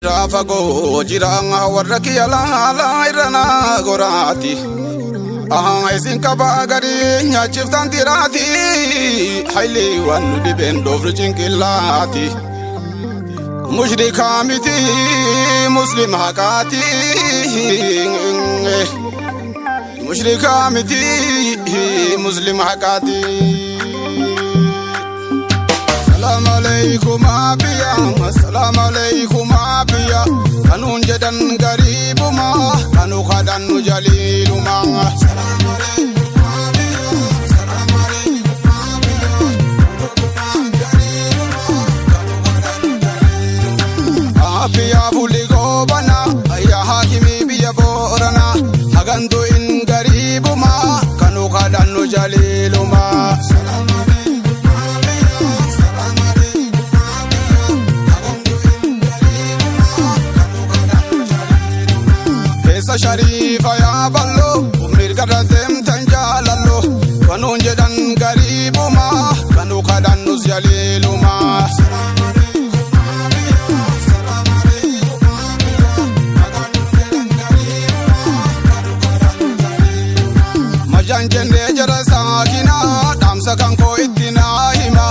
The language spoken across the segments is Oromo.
Fagoo jira warra kiyya laalaa irra naa goraati. Isin qabaa gadi nyaachiftan tiraati. Hayilee waan nu dhibeen dhoofnu cinqillaati. Mushrikaa miti muslim haqaati. Mushrikaa miti muslim haqaati. Salaam aleikum abiya, salaam aleikum abiya. Kanuun jedhan gariibuma, kanu kadhannu jaliiluma. Salaam aleikum abiya, salaam aleikum abiya. Kanu kadhannu jaliiluma. Abiya fuuli goobana, yaa haakimii biyya boorana. Hagantu in gariibuma, kanu kadhannu jaliiluma. Salaam aleikum abiya, salaam aleikum abiya. Hagantu in gariibuma, kanu kadhannu jaliiluma. Keessa shariifa yaa ballo, mirga deemtan jaalallo. Kanuun jedhan gariibuma, kanu kadhannus jaliiluma. Salaam aleikum abiya, salaam aleikum abiya. Kanuun jedhan gariibuma, kanu kadhannu jaliiluma. Majaan jennee jara saakina, dhaamsa kan koo itti naa hima.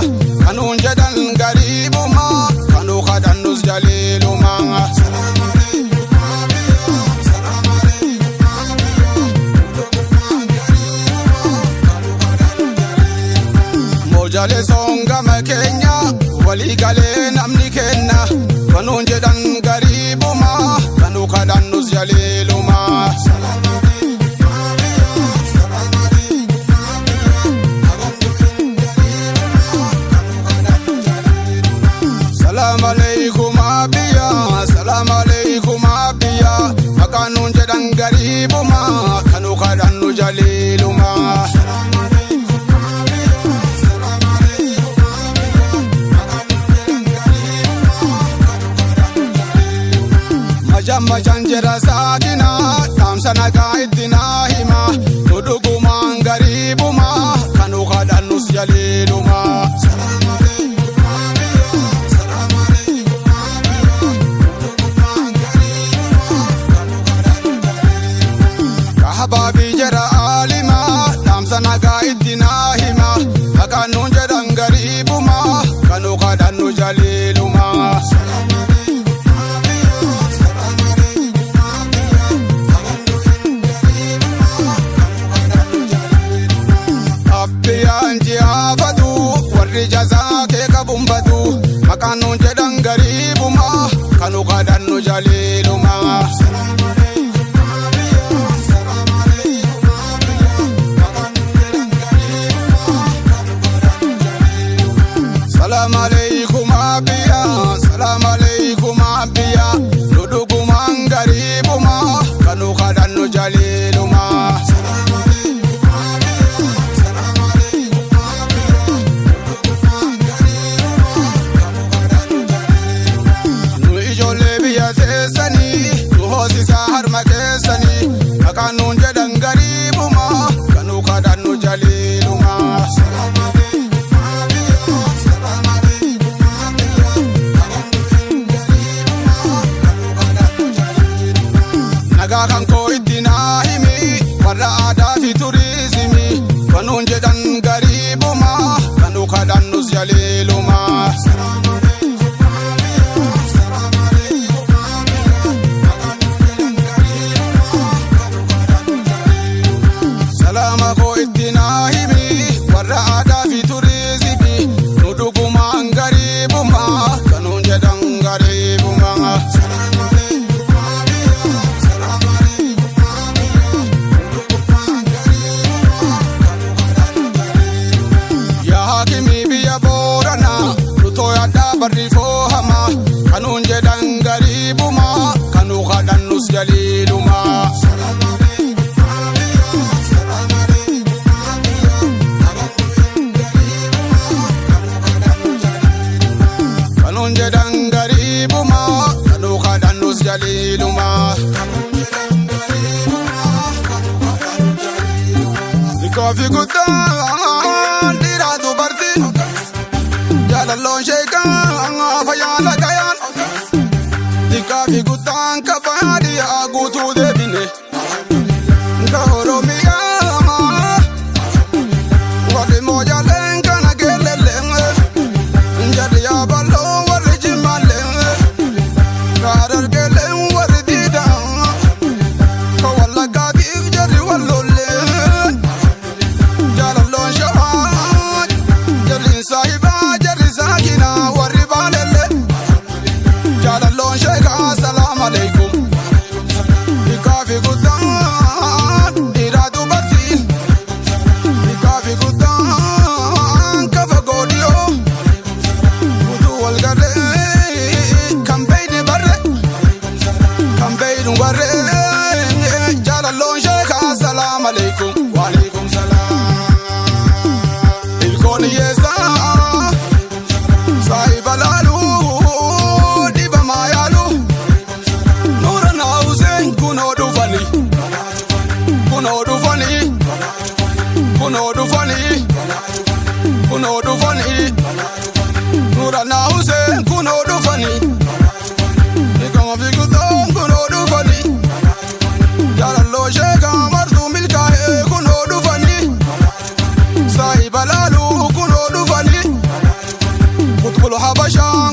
Kanuun jedhan gariibuma, kanu kadhannus jaliiluma. Salaam aleikum abiya, salaam aleikum abiya. Dhugumaan gariibuma, kanu kadhannu jaliiluma. Moojaalee soongama keenya, walii galee namni kenna. Kanuun jedhan gariibuma, kanu kadhannus jaliiluma. Salaam aleikum abiya, salaam aleikum abiya. Hagantu in gariibuma, kanu kadhannu jaliiluma. Salaam aleikum abiya, salaam aleikum abiya. Maqaan nuun jedhan gariibuma, kanu kadhannu jaliiluma. Salaam aleikum abiya, salaam aleikum abiya. Maqaan nuun jedhan gariibuma, kanu kadhannu jaliiluma. Majaan majaan jira saakina, dhaamsa nagaa itti naa hima. Nu dhugumaan gariibuma, kanu kadhannus jaliiluma. Salaam aleikum abiya, salaam aleikum abiya. Nu dhugumaan gariibuma, kanu kadhannu jaliiluma. Kahabaabii jara aalima, dhaamsa nagaa itti naa hima. Maqaan nuun jedhan gariibuma, kanu kadhannu jaliiluma. Salaam aleikum abiya, salaam aleikum abiya. Hagantu in gariibuma, kanu kadhannu jaliiluma. Abbiyaan ji'aafatu, warri jazaa kee qabuun badu. Maqaan nuun jedhan gariibuma, kanu kadhannu jaliiluma. Salaam aleikum abiya, salaam aleikum abiya. Maqaan nuun jedhan gariibuma, kanu kadhannu jaliiluma. Salaam aleikum abiya, salaam aleikum abiya. Nu dhugumaan gariibuma, kanu kadhannu jaliiluma. Salaam aleikum abiya, salaam aleikum abiya. Nu dhugumaan gariibuma, kanu kadhannu jaliiluma. Nu ijoollee biyya teessanii, nu hoosisaa harma keessanii. Maqaan nuun jedhan gariibuma, kanu kadhannu jaliiluma. Salaam aleikum abiya, salaam aleikum abiya. Hagantu in gariibuma, kanu kadhannu jaliiluma. Nagaa kan koo itti naa himi, warra aadaa fi turizimii. Kanuun jedhan gariibuma, kanu kadhannus jaliiluma. Salaam aleikum abiya, salaam aleikum abiya. Maqaan nuun jedhan gariibuma, kanu kadhannu jaliiluma. Salaama koo itti naa himi, warra aadaa fi turizimii. Nu dhugumaan gariibuma, kanuun jedhan gariibuma. Salaam aleikum abiya, salaam aleikum abiya. Nu dhugumaan gariibuma, kanu kadhannu jaliiluma. Yaa haakimii biyya Booranaa, nu tooyadhaa barri foohama. Kanuun jedhan gariibuma, kanu kadhannus jaliiluma. Salaam aleikum abiya, salaam aleikum abiya. Hagantu in gariibuma, kanu kadhannu jaliiluma. Kanuun jedhan gariibuma, kanu kadhannus jaliiluma. Kanuun jedhan gariibuma, kanu kadhannu jaliiluma. Xiqqoo fi guddaan, dhiiraa dubartiin, jaalalloon sheekaa fayyaan dhagayaan. Xiqqaa fi guddaan kafaa dhiyaa guutuu deebine. Ka Oromiyaa warri Mooyaaleen kana geelleleen, jarri Yaabaloo warri Jimmalleen, ka Harargeeleen warri Diidaa, ka Wallaggaatiif jarri Walloolleen, jaalalloon Shawaa, jarri Saahibaa, jarri Saakinaa, warri Baalellee, jaalalloon Sheekaa, salaam aleikum. Xiqqaa fi guddaan, dhiiraa dubartiin, xiqqaa fi guddaan kafa goodiyoo guutuu wal garree, kan beeyne barre, kan beeynu barree, jaalalloon Sheekaa, salaam aleikum, waalaikum salaam. Ilkoon hiyyeessaa saahiba laaluu dhibamaa yaaluu, nuura naawuseen, kunoo dhufanii, kunoo dhufanii, kunoo dhufanii, kunoo dhufanii, nuura naawuseen, kunoo dhufanii, dhiqama fi guddaan, kunoo dhufanii, jaalalloo Sheekaa martuu milkaa'ee, kunoo dhufanii, saahiba laaluu, kunoo dhufanii, qutbul habashaa.